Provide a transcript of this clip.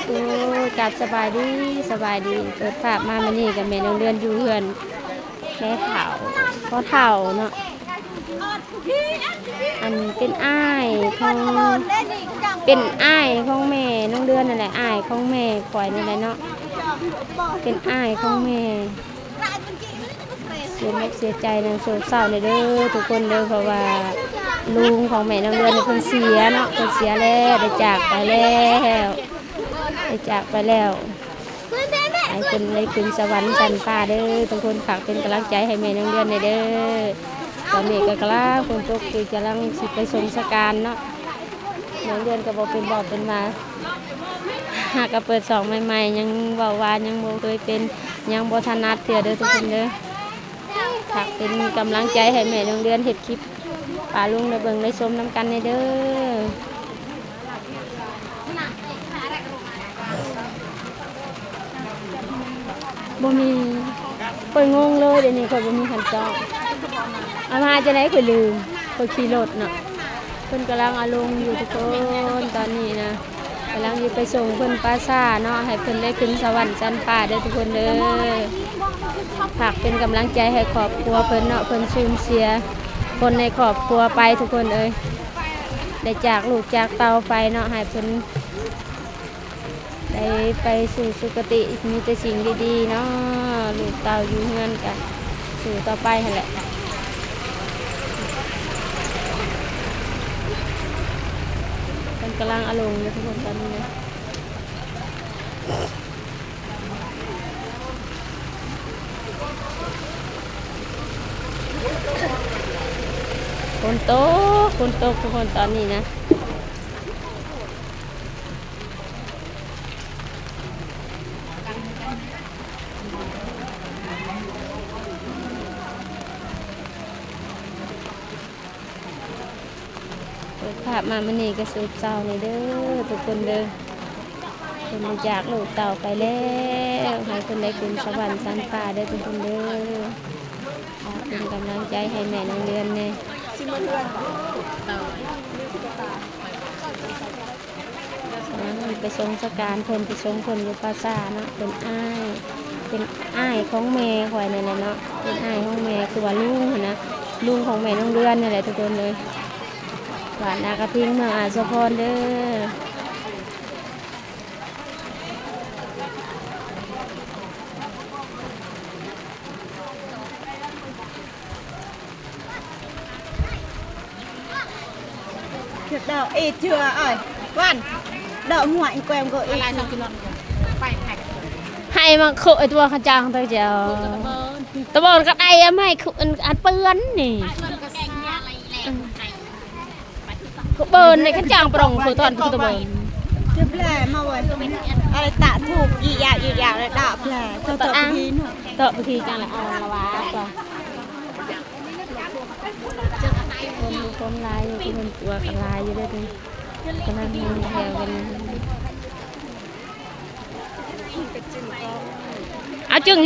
ໂອ້ຍ ກາບສະບາຍດີ ສະບາຍດີ. ເປີດພາບມາມື້ນີ້ກໍແມ່ນ້ອງເດືອນຢູ່ເຮືອນແມ່ເຖົ້າ ພໍ່ເຖົ້າເນາະ. ອັນເປັນອ້າຍຂອງ ເປັນອ້າຍຂອງແມ່ນ້ອງເດືອນນັ້ນແຫຼະ ອ້າຍຂອງແມ່ຂ້ອຍນີ້ແຫຼະເນາະ ເປັນອ້າຍຂອງແມ່. ເສຍອົກເສຍໃຈນຳໂສກເສົ້າແດ່ເດີທຸກຄົນເດີ ເພາະວ່າລຸງຂອງແມ່ນ້ອງເດືອນນີ້ເພິ່ນເສຍເນາະ ເພິ່ນເສຍແລ້ວ ໄດ້ຈາກໄປແລ້ວ ໄດ້ຈາກໄປແລ້ວ. ໃຫ້ເພິ່ນໄດ້ຂຶ້ນສະຫວັນຊັ້ນຟ້າເດີທຸກຄົນ. ຝາກເປັນກຳລັງໃຈໃຫ້ແມ່ນ້ອງເດືອນແດ່ເດີ. ຕອນນີ້ກໍກຳລັງ ຝົນຕົກ ກຳລັງຊິໄປສົ່ງສະການເນາະ. ແມ່ນ້ອງເດືອນກໍບໍ່ເປັນເວົ້າເປັນວ່າ ຫາກໍເປີດຊ່ອງໃໝ່ໆ ຍັງເວົ້າວ່າຍັງບໍ່ເຄີຍເປັນ ຍັງບໍ່ຖະໜັດເທື່ອເດີທຸກຄົນເດີ. ຝາກເປັນກຳລັງໃຈໃຫ້ແມ່ນ້ອງເດືອນເຮັດຄລິບປະລຸງໄດ້ເບິ່ງໄດ້ຊົມນຳກັນແດ່ເດີ. ບໍ່ມີ ຂ້ອຍງົງເລີຍ ດຽວນີ້ຂ້ອຍບໍ່ມີຄັນຈອດ ເອົາມາຈາກໃດຂ້ອຍລືມ ຂ້ອຍຂີ່ລົດເນາະ. ເພິ່ນກຳລັງເອົາລົງຢູ່ທຸກຄົນ ຕອນນີ້ນະ ກຳລັງຊິໄປສົ່ງເພິ່ນປ່າຊ້າເນາະ ໃຫ້ເພິ່ນໄດ້ຂຶ້ນສະຫວັນຊັ້ນຟ້າເດີທຸກຄົນເດີ. ຝາກເປັນກຳລັງໃຈໃຫ້ຄອບຄົວເພິ່ນເນາະ ເພິ່ນສູນເສຍຄົນໃນຄອບຄົວໄປທຸກຄົນເອີຍ ໄດ້ຈາກລູກຈາກເຕົ້າໄປເນາະ ໃຫ້ເພິ່ນ ໄດ້ໄປສູ່ສຸຄະຕິ ມີແຕ່ສິ່ງດີໆເນາະ ລູກເຕົ້າຢູ່ເຮືອນກະສູ້ຕໍ່ໄປຫັ້ນແຫຼະ. ເພິ່ນກຳລັງເອົາລົງຢູ່ທຸກຄົນຕອນນີ້ນະ ຝົນຕົກ ຝົນຕົກທຸກຄົນຕອນນີ້ນະ. ເປີດພາບມາມື້ນີ້ກໍໂສກເສົ້າແດ່ເດີທຸກຄົນເດີ. ເພິ່ນຈາກລູກເຕົ້າໄປແລ້ວ ໃຫ້ເພິ່ນໄດ້ຂຶ້ນສະຫວັນຊັ້ນຟ້າເດີທຸກຄົນເດີ. ຝາກເປັນກຳລັງໃຈໃຫ້ແມ່ນ້ອງເດືອນແດ່. ອ່າ ໄປສົ່ງສະການເພິ່ນ ໄປສົ່ງເພິ່ນຢູ່ປ່າຊ້າເນາະ. ເປັນອ້າຍ ເປັນອ້າຍຂອງແມ່ຂ້ອຍນີ້ແຫຼະເນາະ ເປັນອ້າຍຂອງແມ່ ຄືວ່າລຸງຫັ້ນນະ ລຸງຂອງແມ່ນ້ອງເດືອນນີ້ແຫຼະທຸກຄົນເອີຍ. ບ້ານນາກະທິງ ເມືອງອາດສະພອນເດີ. ດອກເອເຈື່ອເອີຍ ວັນ ດອກຫົວອີແກມກໍເອເຈື່ອ ໄປໄປ ໃຫ້ມາຄຸໄອ້ຕົວຂະຈັງຕົວເຈົ້າ ຕະບອນກໍໄດ້ ເອົາມາໃຫ້ຄຸອັນ ອັນເປື້ອນນີ້. ເບິ່ນໃນຄັນຈ້າງປຣອງໂຄຕອນໂຄຕະເບິ່ນ ຈະແບລມາເວີຍ ອາໄລຕະທູບອີກຢ່າງອີກຢ່າງແລ້ວດາແບລ ເຕົາະພິທີເນາະ ເຕົາະພິທີຈັ່ງລະອາລະວາດ. ຄົນ ຄົນຫຼາຍຢູ່ ຄົນຕົວະກໍຫຼາຍຢູ່ເດ້ ກຳລັງແຫ່ແຖວກັນ ເອົາຈຶ່ງ